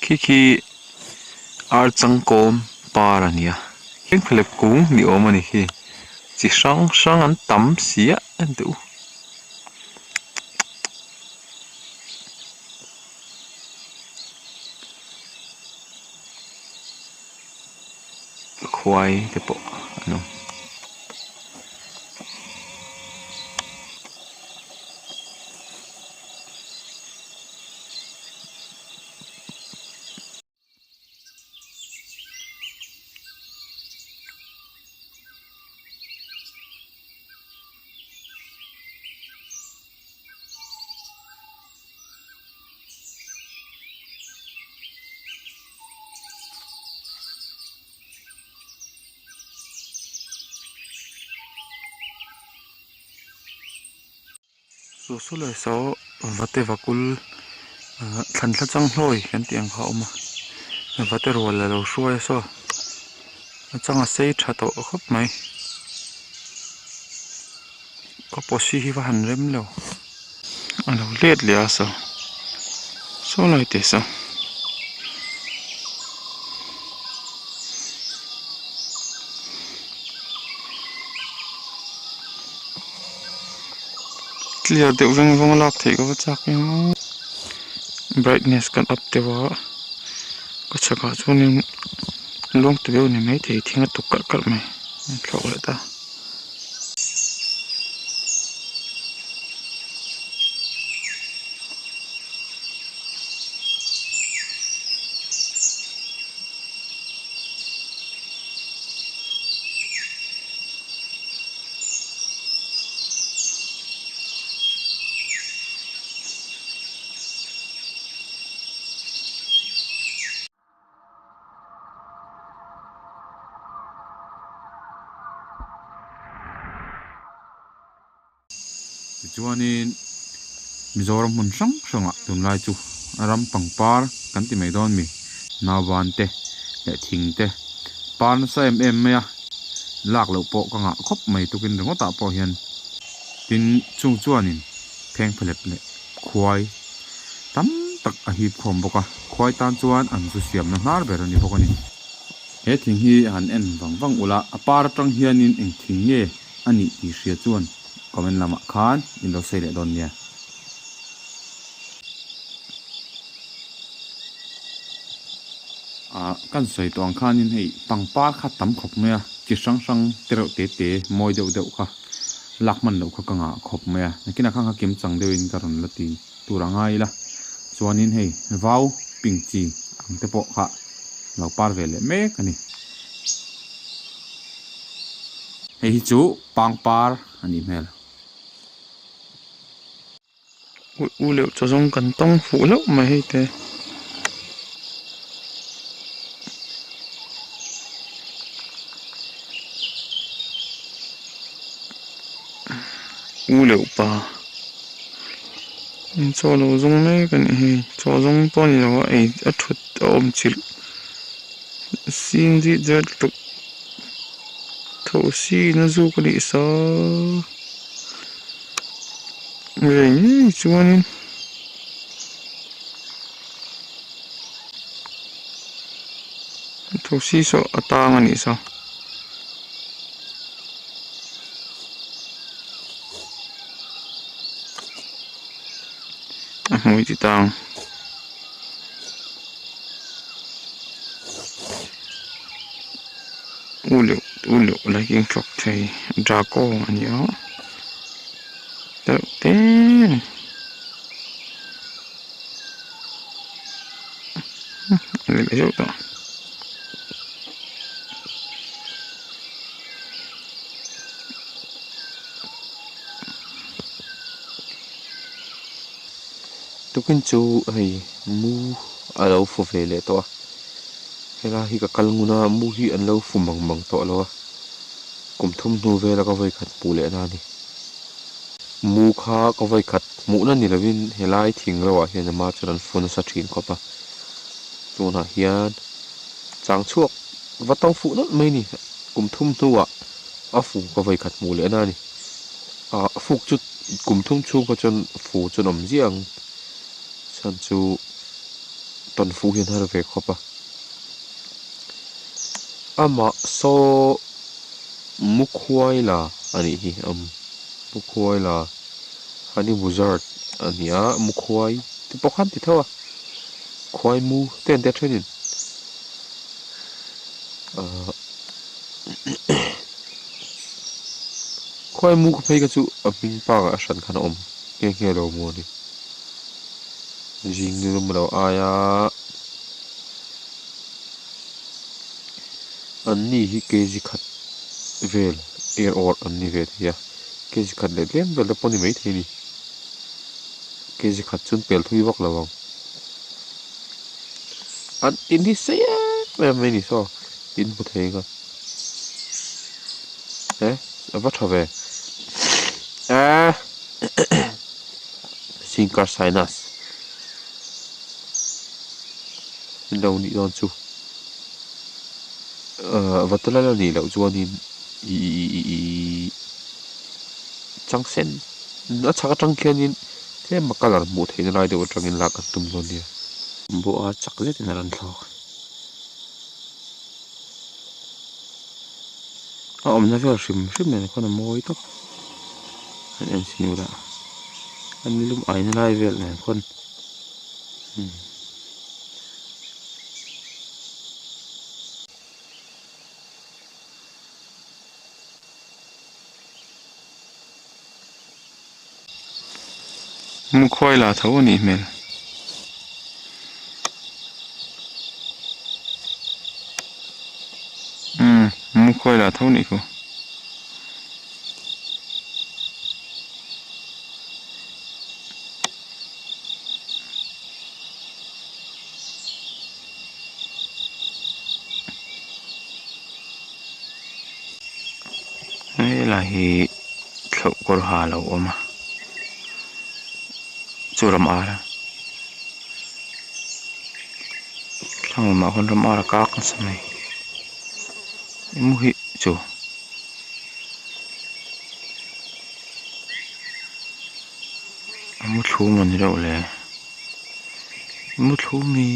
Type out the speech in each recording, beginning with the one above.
Khi khi ar changkawm par a ni a phengphehlep kung ni awm a ni khi chi hrang hrang an tam si a en teh u. Khuai te pawh an awm. Chu saw lai saw vate vakul ah thlan thla chang hlawi kan tih ang kha a awm a vate rual alo hruai a saw a chang a sei tha tawh khawp mai ka posi hi va han rem lo a lo let leh a saw saw lai te saw. Clear deuh veng vawng a lak theih ka va chak em aw brightness kan up deuh a ka chhakah chuanin luang ta deuh a ni maithei thing a tuk kalh kalh mai a thlawk leh ta. Tichuanin Mizoram hmun hrang hrangah tunlai chu ram pangpar kan ti mai dawn mi nauban te leh thing te par nasa em em mai a lak loh pawh ka ngah khawp mai tukin ringawt ah pawh hian tin chung chuanin phengphehlep leh khuai tam tak a hip khawm bawk a khuai tan chuan an zu siamna hnar ber a ni bawk a ni. He thing hi han en vang vang ula a par atang hianin eng thing nge a nih tih hria chuan comment lamah khan in lo sawi leh dawn nia. Ah kan sawi tawh ang khanin hei pangpar kha tam khawp mai a, chi hrang hrang te reuh te te mawi deuh deuh kha lak hman loh kha ka ngah khawp mai a, nakinah khan kha kim chang deuhin ka rawn la ti tur a ngai ila chuanin hei vau ping chi ang te pawh kha lo par ve leh mek a ni. Hei hi chu pangpar a nih hmel. U leuh chaw zawng kan tawng fuh hlauh mai hei te. U leuh pa chaw lo zawng mek a nih hi chaw zawng pawh a ni lo a ei a thut a awm chilh sin zit zet lutuk thosi in a zuk a nih saw. Ngei ngei chuanin thosi saw a tang a nih saw. A hmui ti tang. U leuh u leuh laiking thlawk thei draco a ni a deuh te a ni leh zeuh tawh. Tukin chu hei mu a lo fu ve leh tawh a. Helai hi ka kal ngun a mu hi an lo fu mang mang tawh lo a kum thum hnu vela ka vawi khat hmuh leh na a ni mu kha ka vawi khat hmuh na ni lovin helai thing ro ah hian ama chuan an fu nasa thin khawp a tunah hian chang chhuak va tawng fuh nawlh mai a ni kum thum hnuah a fu ka vawi khat hmuh leh na a ni ah fuk chu kum thum chhung kha chuan fu chuan awm ziah ang chhan chu. tawn fuh hian har ve khawp a amah saw mukhuaila a nih hi umm mukhuaila honey buzzard a ni a mukhuai te pawh khan ti tho a khuai mu te an tia thenin ahh khuai mu phei kha chu a hming park ah hran khan a awm nghe nghe lo maw ni zing lum lo aia an ni hi kg khat vel er awrh an ni ve thei a kg khat leh tlem vel te pawh a ni maithei a ni kg khat chu an pel thui vak lo ang an in hi sei em em mai a ni saw in hmu thei ang a he a va tha ve eee sinkar sinus lo nih dawn chu ahh vatala la nih loh chuanin ihh changsen a chhak atang khianin tlem a colour hmuh theihna lai deuh atangin lak an tum dawn nia. Bawh a chak zetin a rawn thlawk. A awmna vel hrim hrim nen khawn a mawi tawp an en sin ula an lum aina lai vel nen khawn umm. Mukhuai la tho a nih hmel. Umm mukhuai la tho a nih khu. Helai hi thlauh kawr ha a lo awm a chu ram ar a thlang lamah khawn ram ar a kak nasa mai eng hi chu. A mu thlum a ni reuh le mu thlum hi.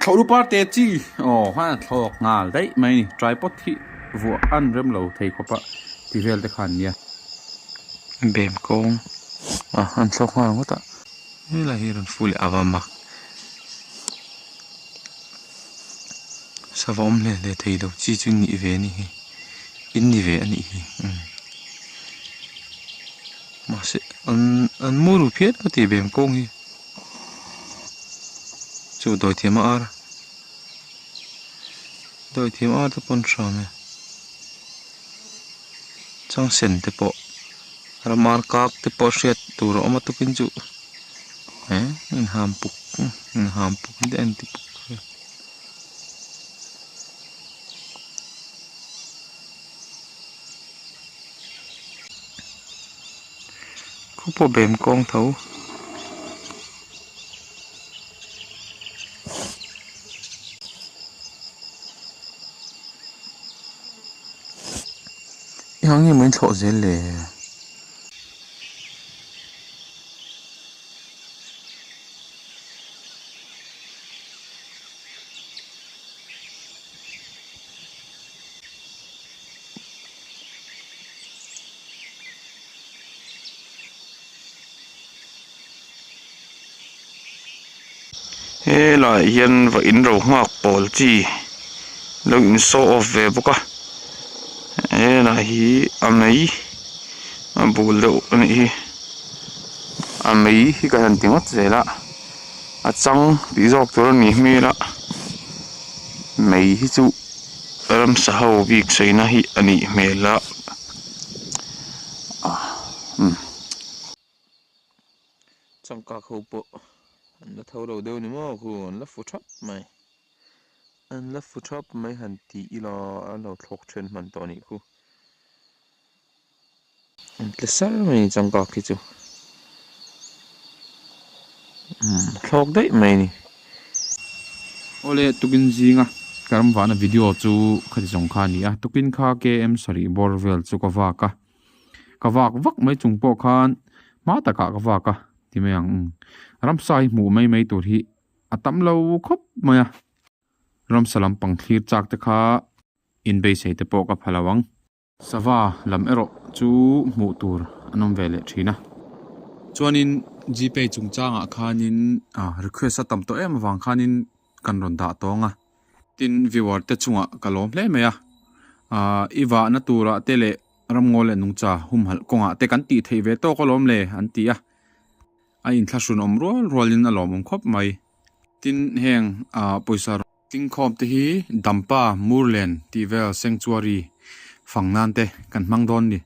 Thlawh lu par te chi aw khan a thlawk nghal daih mai a ni tripod hi vuah an rem lo thei khawp a ti vel te khan nia. Bem kawng a an thlawk nghal ngawt a helai hi rawn fu leh a va mak sava awm hle hle thei lo chi chu nih ve a nih hi in ni ve a nih hi umm mahse an an mu ru phian ka ti bem kawng hi. Chu dawithiam a ar dawithiam ar te pawh an hram e changsen te pawh ram ar kak te pawh hriat tur a awm a tukin chu eh inham puk inham puk te an ti puk. Khu pawh bem kawng tho. Eng nge maw in thlawh zel le? Helaiah hian va in ro nghak pawl chi lo in show off ve bawk a helai hi a mei a bul deuh a nih hi a mei hi ka han ti ngawt zel a a chang tih zawk tur a nih hmel a mei hi chu ramsa ho bik sawi na hi a nih hmel a umm changkak ho pawh an la tho lo deuh ni maw khu an la fu thap mai an la fu thap mai han tih ila an lo thlawk then hman tawh a nih khu. An tle sar mai a ni changkak hi chu umm thlawk daih mai a ni. Awle tukin zinga ka ram vahna video chu khati zawng kha a ni a tukin kha KM sarih bawr vel chu ka vak a ka vak vak mai chung pawh khan hma takah ka vak a ti mai ang ramsa hi hmuh mai mai tur hi a tam lo khawp mai a ramsa lampang thlir chak te kha inbeisei te pawh ka pha lo ang. Sava lam erawh chu hmuh tur an awm ve leh thin a. Chuanin Gpay chungchangah khanin request a tam tawh em avang khanin kan rawn dah tawng a. Tin viewer te chungah ka lawm hle mai a. I vahna turah te leh ramngaw leh nungcha humhalh kawngah te kan tih theih ve tawk alawm le an ti a. A inthlahrun awm rual rualin a lawmawm khawp mai. Tin heng pawisa Tlingkhawm te hi Dampa, Murlen tih vel Sanctuary fang nan te kan hmang dawn ni.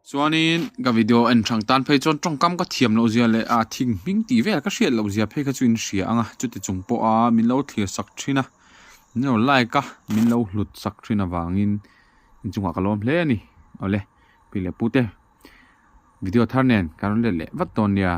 Chuanin ka video en hrang tan phei chuan tawngkam ka thiam loh zia leh a thing hming tih vel ka hriat loh zia phei kha chu in hria ang a, chuti chung pawha min lo thlir sak thin a, min lo like a, min lo hlut sak thin avangin inchungah ka lawm hle a ni. Awle, pi leh pu te video thar nen kan rawn let leh vat dawn nia.